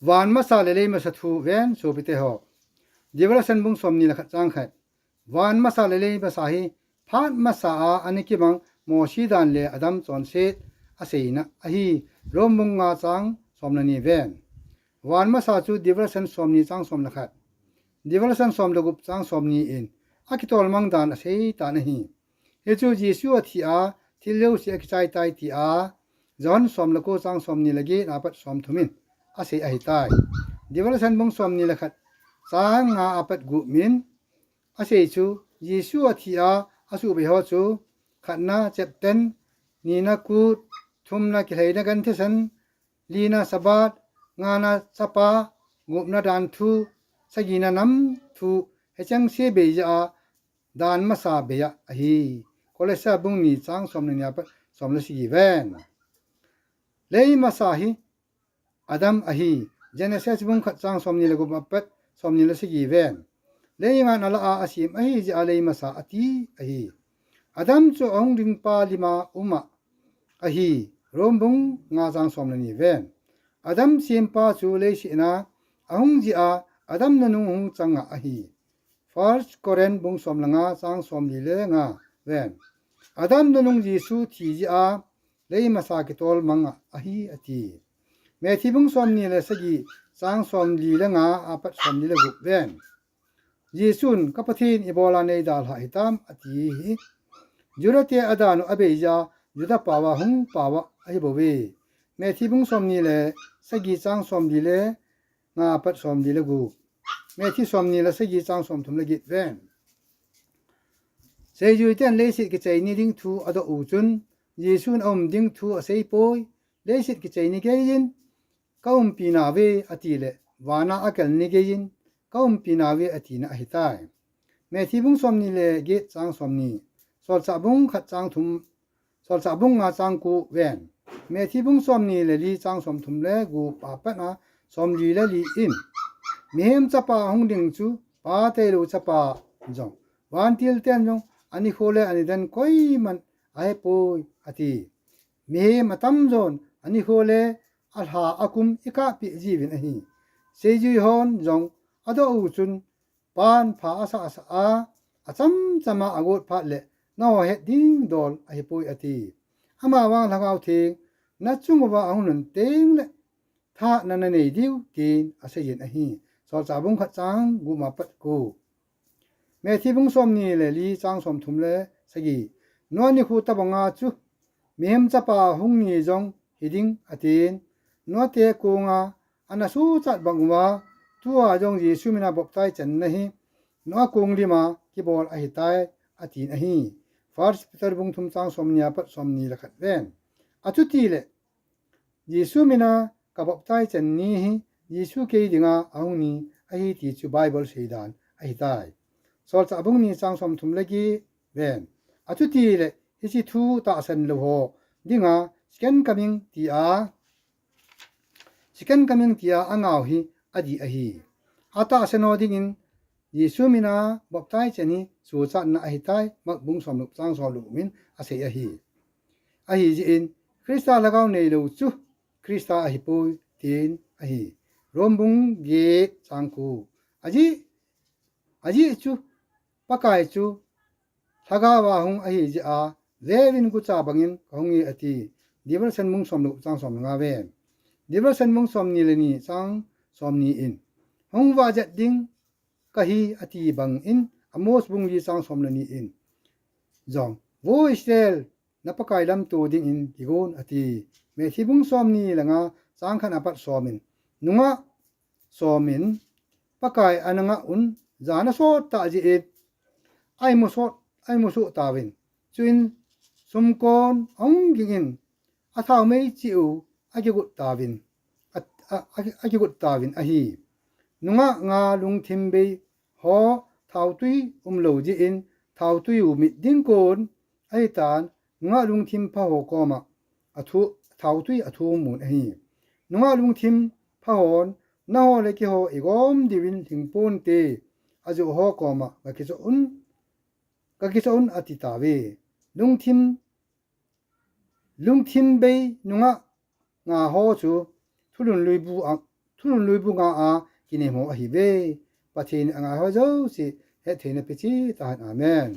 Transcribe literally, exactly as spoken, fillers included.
Van masa le lei masa thu ven sopite ho. Devalashan bung somni le khat chang khat. Van masa le lei masa hi phat masa a ana kimang Mosi dan le Adam chonset aseina ahi. Rom bung nga chang som le ni ven. Van masa chu Devalashan somni chang som le khat. Devalashan som le gup chang somni in akitol mang dan asei tan ahi. Hichu Jesu athi a, thil jouse akichai tai tia, John som le ko chang somni le get apat som thum in asei ahitai. Devalashan bung somni le khat chang nga apat gup in asei chu, Jesu athi a, asubei ho chu, khatna chepten, nina kut, thumna kilheina gan thisan, lina Sabbath, ngana chapa, gupna dan thu, sagina nam thu, hicheng se bei ja a, dan masa bei a ahi. Kolose bung ni chang som le ni apat som le sagi ven. Lei masa hi Adam ahi. Genesis bung khat chang somni le gup apat somni le sagi ven. Lei ngan ala a asem ahi jeh a lei masa ati ahi. Adam chu ahung ding pa lima um a ahi. Rom bung nga chang som le ni ven. Adam sempa chu leiset a ahung jeh a Adam nunung hung chang a ahi. First Corinth bung som le nga chang somli le nga ven. Adam nunung Jesu thi jeh a lei masa kitol mang a ahi ati. Matthew bung somni le sagi chang somli le nga apat somli le gup ven. Jesun ka Pathen ibola nei dalha hitam ati hi. Juda te adan u abei jeh a Juda pao a hung pao a ahi bouve. Matthew bung somni le sagi chang somli le nga apat somli le gup. Matthew somni le sagi chang som thum le get ven. Seijui ten leiset kichai ni ding thu adoh u chun, Jesun aum ding thu asei poi, leiset kichai ni gei in, ka umpi nauve ati le, vana akel ni gei in, ka umpi nauve atina ahitai. Matthew bung somni le get chang somni, Solchah bung khat chang thum, Solchah bung nga chang ko ven. Matthew bung somni le li chang som thum le gup apat a somli le li in. Mihem chapa ahung ding chu, Pa tailou chapa jong, vantil ten jong, anikho le anidan koiman ahepoi, ati. Mihem atamjon, anikho le alha akum ikahpeh jiuvin ahi. Seijui hon jong adoh u chun, Pan pha asah asah a, achamcham a agot phat le, nangho het ding dol ahipoi ati. Amavang Lhagao Theng, nachung uva ahung lhun teng le, thahatna nanei diu, tin aseiyin ahi. Solchah bung khat chang gup apat ko. Matthew bung somni le li chang som thum le sagi. Noah nikho tobang a chu, Mihem Chapa hung ni jong hiding atin. Noah te kong a, ana suhchat bang uva, tua jong Jesu mina baptize channa hi, Noah kong lima kibol ahitai, atin ahi. First Peter bung thum chang somni apat somni le khat ven. Achuti le, Jesu mina ka baptize chan ni hi, Jesu kei dinga ahung ni ahi ti chu Bible seidan ahitai. Solchah bung ni chang som thum le get ven. Achuti le, hiche thu tahsan lou ho dinga, second coming tia, second coming tia angao hi adih ahi. Atahsan ho dingin, Jesu mina baptize chan hi suhchatna ahitai, Mark bung som le gup chang som le gup in asei ahi. Ahijeh in, Christa lhagao neilou chu Christa ahipoi, tin ahi. Rom bung get chang ko. Ajeh, ajeh chu, Pakai chu, Lhagao a hung ahijeh a, veuvin gucha bangin kahung e ati. Devotion bung som le gup chang som le nga ven. Devotion bung somni le ni chang somni in. Hung vahjet ding kahi ati bangin, Amos bung li chang som le ni in. Jong, Vo Israel, na Pakai lamto dingin kigon ati. Matthew bung somni le nga chang khat apat som in. Nungah som in, Pakai ana ngah un, jan asot tah jeh in, aimusot, aimusoh tauvin. Chuin sumkon ahung ging in, athaomei cheh u akigot tauvin, a, a, a, akigot tauvin ahi. Nungah nga lungthim bei ho thaotui umlou jeh in, thaotui u mit ding kon ahitan, nungah lungthim pha ho koma athu, thaotui athu mun ahi. Nungah lungthim pha hon, nangho le keiho igom diuvin lhingponte, ajoh ho koma gakichoh un, gakichoh un ati tauve. Lungthim, lungthim bei nungah nga ho chu thulhun lui bu a, thununlui bu nga a kinei mo ahiuve. Pathen in angai ho jouse hetthei na pe cheh tahen. Amen.